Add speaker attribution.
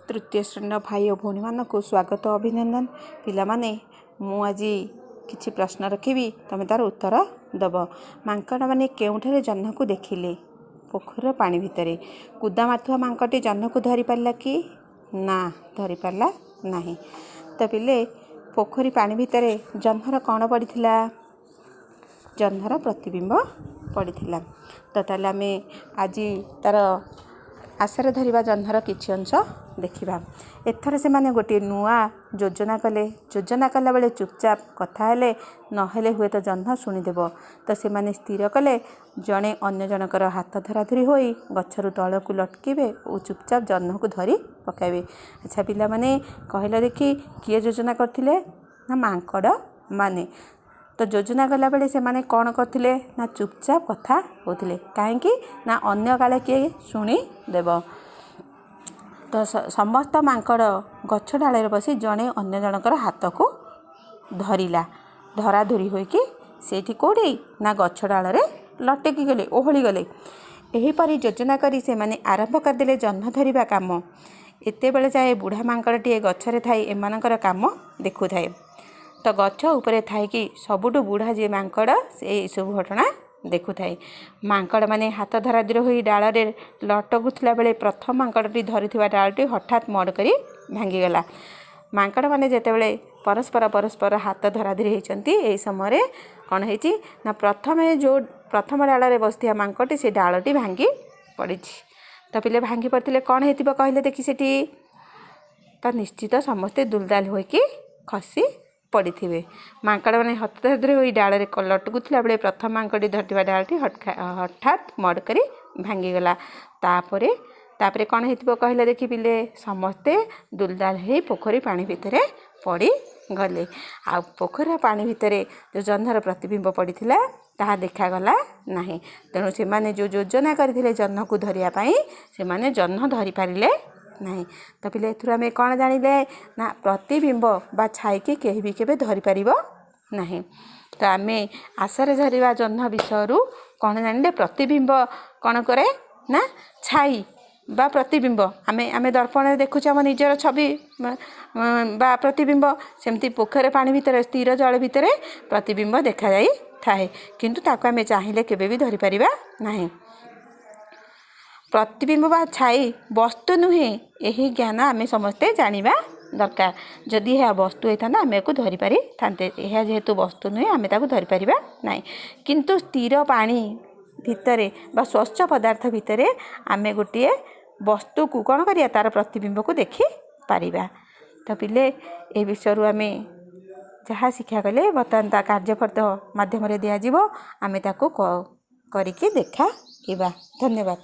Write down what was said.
Speaker 1: ତୃତୀୟ ଶ୍ରେଣୀର ଭାଇ ଓ ଭଉଣୀମାନଙ୍କୁ ସ୍ୱାଗତ, ଅଭିନନ୍ଦନ। ପିଲାମାନେ, ମୁଁ ଆଜି କିଛି ପ୍ରଶ୍ନ ରଖିବି, ତୁମେ ତା'ର ଉତ୍ତର ଦେବ। ମାଙ୍କଡ଼ମାନେ କେଉଁଠାରେ ଜହ୍ନକୁ ଦେଖିଲେ? ପୋଖରୀର ପାଣି ଭିତରେ। କୁଦା ମାରୁଥିବା ମାଙ୍କଡ଼ଟି ଜହ୍ନକୁ ଧରିପାରିଲା କି? ନା, ଧରିପାରିଲା ନାହିଁ। ତ ପିଲେ, ପୋଖରୀ ପାଣି ଭିତରେ ଜହ୍ନର କ'ଣ ପଡ଼ିଥିଲା? ଜହ୍ନର ପ୍ରତିବିମ୍ବ ପଡ଼ିଥିଲା। ତ ତାହେଲେ ଆମେ ଆଜି ତା'ର ଆଶାରେ ଧରିବା ଜହ୍ନର କିଛି ଅଂଶ ଦେଖିବା। ଏଥର ସେମାନେ ଗୋଟିଏ ନୂଆ ଯୋଜନା କଲେ। ଯୋଜନା କଲାବେଳେ ଚୁପଚାପ କଥା ହେଲେ, ନହେଲେ ହୁଏତ ଜହ୍ନ ଶୁଣିଦେବ। ତ ସେମାନେ ସ୍ଥିର କଲେ, ଜଣେ ଅନ୍ୟ ଜଣଙ୍କର ହାତ ଧରାଧରି ହୋଇ ଗଛରୁ ତଳକୁ ଲଟକିବେ ଓ ଚୁପଚାପ ଜହ୍ନକୁ ଧରି ପକାଇବେ। ଆଚ୍ଛା ପିଲାମାନେ, କହିଲ ଦେଖି, କିଏ ଯୋଜନା କରିଥିଲେ? ନା, ମାଙ୍କଡ଼ ମାନେ। ତ ଯୋଜନା କଲାବେଳେ ସେମାନେ କ'ଣ କରୁଥିଲେ? ନା, ଚୁପଚାପ କଥା ହେଉଥିଲେ। କାହିଁକି? ନା, ଅନ୍ୟ କାଳେ କିଏ ଶୁଣିଦେବ। ତ ସମସ୍ତ ମାଙ୍କଡ଼ ଗଛ ଡାଳରେ ବସି ଜଣେ ଅନ୍ୟ ଜଣଙ୍କର ହାତକୁ ଧରିଲା। ଧରାଧରି ହୋଇକି ସେଇଠି କେଉଁଠି ନା ଗଛ ଡାଳରେ ଲଟକି ଗଲେ, ଓହଳି ଗଲେ। ଏହିପରି ଯୋଜନା କରି ସେମାନେ ଆରମ୍ଭ କରିଦେଲେ ଜହ୍ନ ଧରିବା କାମ। ଏତେବେଳେ ଯାଏ ବୁଢ଼ା ମାଙ୍କଡ଼ଟିଏ ଗଛରେ ଥାଇ ଏମାନଙ୍କର କାମ ଦେଖୁଥାଏ। ତ ଗଛ ଉପରେ ଥାଇକି ସବୁଠୁ ବୁଢ଼ା ଯିଏ ମାଙ୍କଡ଼, ସେ ଏସବୁ ଘଟଣା ଦେଖୁଥାଏ। ମାଙ୍କଡ଼ମାନେ ହାତ ଧରାଧରି ହୋଇ ଡାଳରେ ଲଟକୁଥିଲା ବେଳେ ପ୍ରଥମ ମାଙ୍କଡ଼ଟି ଧରିଥିବା ଡାଳଟି ହଠାତ୍ ମଡ଼ କରି ଭାଙ୍ଗିଗଲା। ମାଙ୍କଡ଼ମାନେ ଯେତେବେଳେ ପରସ୍ପର ପରସ୍ପର ହାତ ଧରାଧରି ହେଇଛନ୍ତି, ଏହି ସମୟରେ କ'ଣ ହେଇଛି ନା ପ୍ରଥମେ ଯେଉଁ ପ୍ରଥମ ଡାଳରେ ବସିଥିବା ମାଙ୍କଡ଼ଟି, ସେ ଡାଳଟି ଭାଙ୍ଗି ପଡ଼ିଛି। ତ ପିଲେ, ଭାଙ୍ଗି ପଡ଼ିଥିଲେ କ'ଣ ହେଇଥିବ କହିଲେ ଦେଖି ସେଠି? ତ ନିଶ୍ଚିତ ସମସ୍ତେ ଦୁଲଦାଲ ହୋଇକି ଖସି ପଡ଼ିଥିବେ। ମାଙ୍କଡ଼ମାନେ ହତଧରି ହୋଇ ଡାଳରେ ଲଟକୁଥିଲା ବେଳେ ପ୍ରଥମ ମାଙ୍କଡ଼ଟି ଧରିଥିବା ଡାଳଟି ହଠାତ୍ ମଡ଼ କରି ଭାଙ୍ଗିଗଲା। ତାପରେ କ'ଣ ହେଇଥିବ କହିଲେ ଦେଖି ପିଲେ? ସମସ୍ତେ ଦୁଲଦାଲ ହେଇ ପୋଖରୀ ପାଣି ଭିତରେ ପଡ଼ିଗଲେ। ଆଉ ପୋଖରୀର ପାଣି ଭିତରେ ଯେଉଁ ଜହ୍ନର ପ୍ରତିବିମ୍ବ ପଡ଼ିଥିଲା, ତାହା ଦେଖାଗଲା ନାହିଁ। ତେଣୁ ସେମାନେ ଯେଉଁ ଯୋଜନା କରିଥିଲେ ଜହ୍ନକୁ ଧରିବା ପାଇଁ, ସେମାନେ ଜହ୍ନ ଧରିପାରିଲେ ନାହିଁ। ତ ପିଲେ, ଏଥିରୁ ଆମେ କ'ଣ ଜାଣିଲେ? ନା, ପ୍ରତିବିମ୍ବ ବା ଛାଇକି କେହି ବି କେବେ ଧରିପାରିବ ନାହିଁ। ତ ଆମେ ଆଶାରେ ଧରିବା ଜହ୍ନ ବିଷୟରୁ କ'ଣ ଜାଣିଲେ? ପ୍ରତିବିମ୍ବ କ'ଣ କରେ ନା ଛାଇ ବା ପ୍ରତିବିମ୍ବ, ଆମେ ଦର୍ପଣରେ ଦେଖୁଛେ ଆମ ନିଜର ଛବି ବା ପ୍ରତିବିମ୍ବ, ସେମିତି ପୋଖରୀ ପାଣି ଭିତରେ, ସ୍ଥିର ଜଳ ଭିତରେ ପ୍ରତିବିମ୍ବ ଦେଖାଯାଇଥାଏ। କିନ୍ତୁ ତାକୁ ଆମେ ଚାହିଁଲେ କେବେ ବି ଧରିପାରିବା ନାହିଁ। ପ୍ରତିବିମ୍ବ ବା ଛାଇ ବସ୍ତୁ ନୁହେଁ, ଏହି ଜ୍ଞାନ ଆମେ ସମସ୍ତେ ଜାଣିବା ଦରକାର। ଯଦି ଏହା ବସ୍ତୁ ହେଇଥାନ୍ତା, ଆମେ ଏହାକୁ ଧରିପାରିଥାନ୍ତେ। ଏହା ଯେହେତୁ ବସ୍ତୁ ନୁହେଁ, ଆମେ ତାକୁ ଧରିପାରିବା ନାହିଁ। କିନ୍ତୁ ସ୍ଥିର ପାଣି ଭିତରେ ବା ସ୍ୱଚ୍ଛ ପଦାର୍ଥ ଭିତରେ ଆମେ ଗୋଟିଏ ବସ୍ତୁକୁ କ'ଣ କରିବା? ତା'ର ପ୍ରତିବିମ୍ବକୁ ଦେଖିପାରିବା। ତ ପିଲେ, ଏ ବିଷୟରୁ ଆମେ ଯାହା ଶିକ୍ଷା କଲେ, ବର୍ତ୍ତମାନ ତା କାର୍ଯ୍ୟଫର୍ଦ୍ଦ ମାଧ୍ୟମରେ ଦିଆଯିବ। ଆମେ ତାକୁ କରିକି ଦେଖାଇବା। ଧନ୍ୟବାଦ।